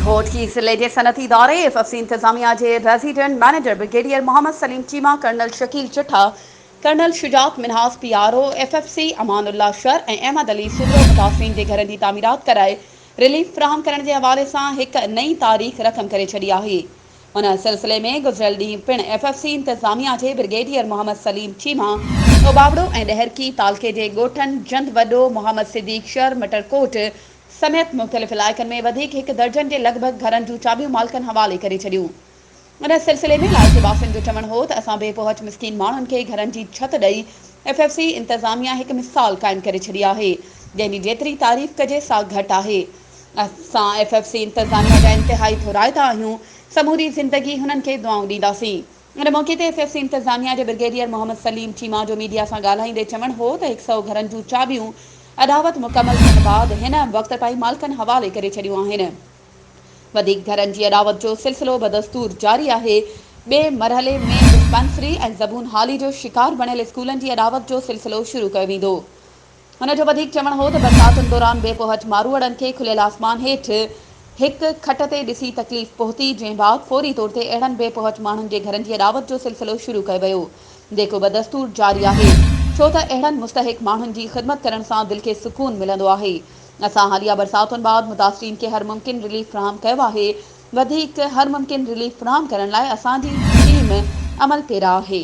گهوٽڪي ضلعي جي صنعتي اداري ايف ايف سي انتظاميا جي resident manager brigadier Muhammad Saleem Cheema, colonel Shakeel Chattha, colonel Shujaat Minhas, P R O F F C Aman Ullah Shar ۽ Ahmed Ali Soomro متاثرين جي گهرن جي تعميرات ڪرائي رليف فراهم ڪرڻ جي حوالي سان هڪ نئين تاريخ رقم ڪري ڇڏي آهي. ان سلسلي ۾ گذريل ڏينهن پڻ ايف ايف سي انتظاميا جي برگيڊيئر محمد سليم چيما، اوٻاوڙو ۽ ڏهرڪي تعلقي جي ڳوٺن جند وڏو، محمد صديق شھر، مٽرڪوٽ سميت مختلف علائقن ۾ وڌيڪ هڪ درجن جي لڳ ڀڳ گهرن جون چاٻيون مالڪن حوالي ڪري ڇڏيون. ان سلسلي ۾ علائقي واسين جو چوڻ هو ته اسان بي پهچ مسڪين ماڻهن کي گهرن جي ڇت ڏئي ايف ايف سي انتظاميا هڪ مثال قائم ڪري ڇڏي آهي جنهن جي جيتري تعريف ڪجي سا گهٽ آهي. اسان ايف ايف سي انتظاميا جا انتهائي ٿورائتا آهيون، سموري زندگي هنن کي دعائون ڏينداسين. ان موقعي تي ايف ايف سي انتظاميا جي برگيڊيئر محمد سليم چيما جو ميڊيا سان ڳالهائيندي چوڻ هو ته هڪ سئو گهرن جون چاٻيون اڏاوت مڪمل ٿيڻ بعد هن وقت تائين مالڪن حوالي ڪري ڇڏيون آهن. وڌيڪ گهرن جي اڏاوت جو سلسلو بدستور جاري آهي. ٻئي مرحلي ۾ ڊسپينسري ۽ زبون حالي جو شڪار بڻيل اسڪولن جي اڏاوت جو سلسلو شروع ڪيو ويندو. هن جو وڌيڪ چوڻ هو ته برساتن دوران بي پهچ ماروئڙن کي کليل آسمان هيٺ هڪ کٽ تي ڏسي تڪليف پهتي، جنهن بعد فوري طور تي اهڙن بي پهچ ماڻهن جي گهرن جي اڏاوت جو سلسلو شروع ڪيو ويو، جيڪو بدستور جاري آهي، ڇو ته اهڙن مستحق ماڻهن جي خدمت ڪرڻ سان دل کي سڪون ملندو آهي. اسان حاليه برساتن بعد متاثرين کي هر ممڪن رليف فراهم ڪيو آهي، وڌيڪ هر ممڪن رليف فراهم ڪرڻ لاء اسان جي ٽيم عمل پيرا آهي.